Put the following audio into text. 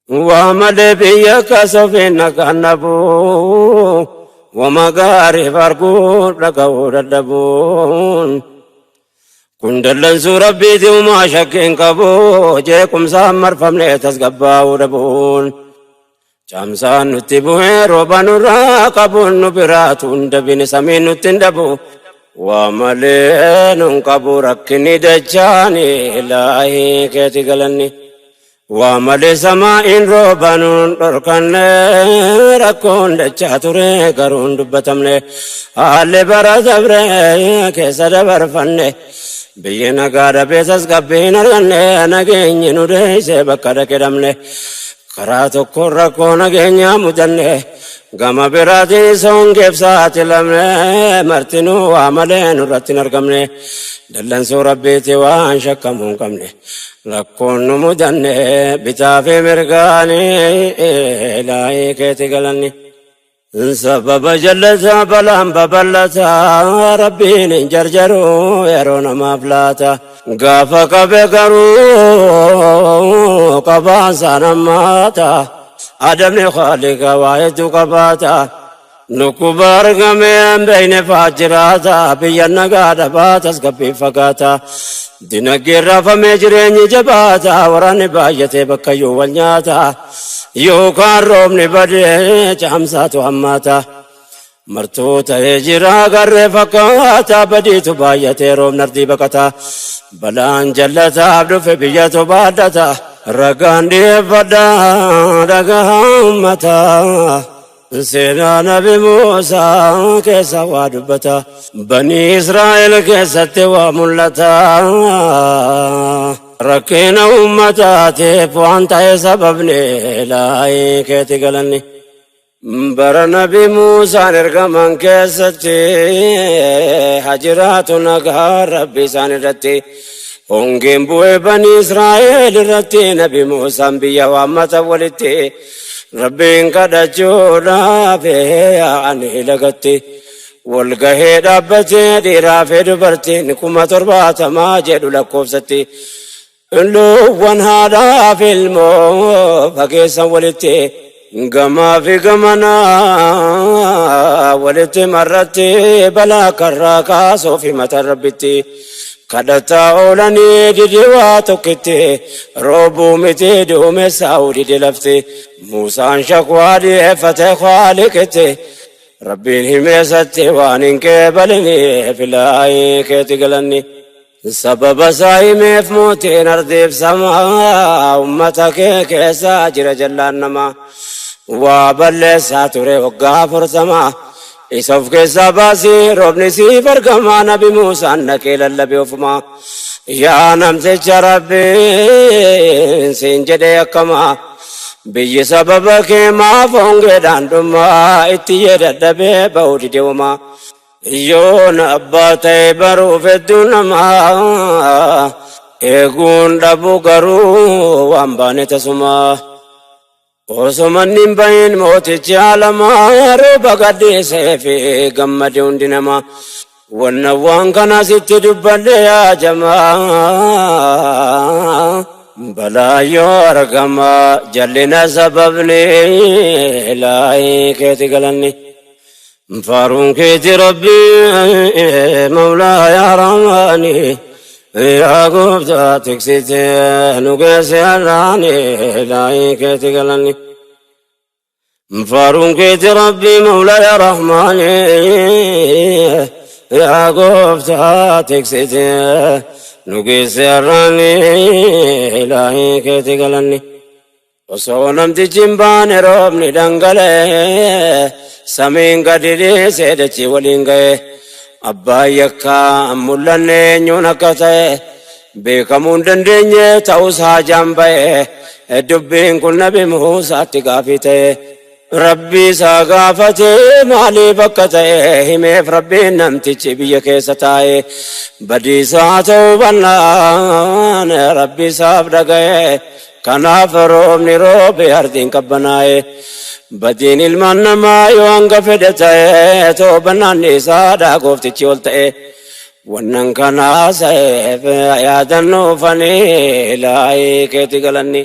Waa malee biyya kasofiin nagaan dhabuu, wama gaariif arguun dhaga'uu dadhabuun. Kun dallansuu Rabbiiti umaa shakkiin qabu, jeequmsaan marfamne tasgabbaa'uu dhabuun. Caamsaan nutti bu'ee rooba nurraa qabuun nu biraatu hin dabine samiin nutti hin dhabu. Waa malee nun qabu rakkinni dachaani ilaahii keeti galanni. Waa malee samaa'iin rooba nun dhorkanne rakkoon dachaa ture garuu hin dubbatamne. Haalli bara dabre keessa dabarfanne biyyi nagaa dhabee tasgabbii hin arganne nageenyi nu deeyse bakka dhaqe dhabne. Karaa tokkoon rakkoo nageenyaa mudanne gama biraatiin hongeef saaxilamne martinuu waa malee nurratti hin argamne dallansuu Rabbiiti waan shakkamuu hin qabne rakkoon nu mudanne bitaa fi mirgaanii ilaahii keeti galanni. Sababa jallataa balaan babal'ataa Rabbiin hin jarjaru yeroo namaaf laata. Gaafa qabe garuu qabaansaa nammaata. Adabni Khaaliqa waa hedduu qabaata. Dhukkuba argamee hin beekne fa'aa jiraata. Biyya nagaa dhabaa tasgabbii fagaata. Dinagdeen raafamee jireenyi jabaata. Waraanni baay'atee bakkayyuu wal nyaata. Yookaan roobni badee caamsaatu hammaata. Martuu ta'ee jira garree fakkaata badiitu baay'atee roobni ardii baqata. Balaan jallataaf dhufe biyyatu baadhata. Ragaan dhiyeeffadha dhagaa ummata. Seenaa Nabi Muusaa keessa waa dubbata. Banii Israa'el keessatti waa mul'ata. Rakkina ummataatiif waan ta'e sababni ilaahii keeti galanni. Bara Nabi Muusaan ergaman keessatti hajiraatu nagaa Rabbi isaan irratti. Hongeen bu'ee Banii Israa'el irratti Nabi Muusaan biyya waammata walitti. Rabbiin kadhachuudhaaf yaa'anii lagatti. Walgahee dhaabbatee dhiiraa fi dubartiin 70,000 jedhu lakkoofsatti. Loowwan haadhaa fi ilmoo fageessan walitti. Gamaa fi gamanaa walitti marratti balaa karraa kaasuuf himatan Rabbitti. Kadhataa oolanii dide waa tokkitti roobuu miti duumessaa'uu dide lafti. Muusaan shakwaa dhiyeeffate Khaaliqitti. Rabbiin himeessatti waan hin qeebaliniif ilaahii keeti galanni. Sababa isaa himeef mootiin ardiif samaa ummata kee keessa jira jallaan namaa. Waa balleessaa ture waggaa 40 isa of keessaa baasii roobni siif argamaa Nabi Muusaan dhaqee lallabe ofumaa. Yaa namticha Rabbiin siin jedhee akkamaa biyyi sababa kee maaf hongeedhaan dhumaa itti iyyee dadhabee ba'uu dide homaa. Yoon abbaa ta'e baruuf hedduu namaa eeguun dhabu garuu waan baane tasumaa. Osoo manni hin bahin mootichi aalamaa rooba gadhiisee fi gammade hundi namaa. Wanna waan kana sitti dubbadhe yaa jamaa. Balaa yoo argama jallina sababni ilaahii keeti galanni. Faaruun keeti Rabbi Mawlaa yaa Rahmaani yaa gooftaa tiksite nu geesse har'aani ilaahii keeti galanni. Faaruun keeti Rabbi Mawlaa yaa Rahmaani yaa gooftaa tiksite nu geesse har'aani ilaahii keeti galanni. Osoo namtichi hin baane roobni dhangala'e samiin gadi dhiisee dachii waliin ga'e. Abbaan yakkaa mul'anne eenyuun akka ta'e beekamuu hin dandeenye ta'us haajaan ba'e. Dubbiin kun Nabi Muusaatti gaafii ta'e. Rabbii isaa gaafate maaliif akka ta'e himeef Rabbiin namtichi biyya keessa taa'e badiisaa ta'uu bannaan Rabbi isaaf dhaga'e. Kanaaf roobni roobe ardiin qabbanaa'e. Badiin ilmaan namaa yoo hanga fedhe ta'e toobannaan isaadha gooftichi ol ta'e. Wannan kana haasa'eef yaadannoo fanii ilaahii keeti galanni.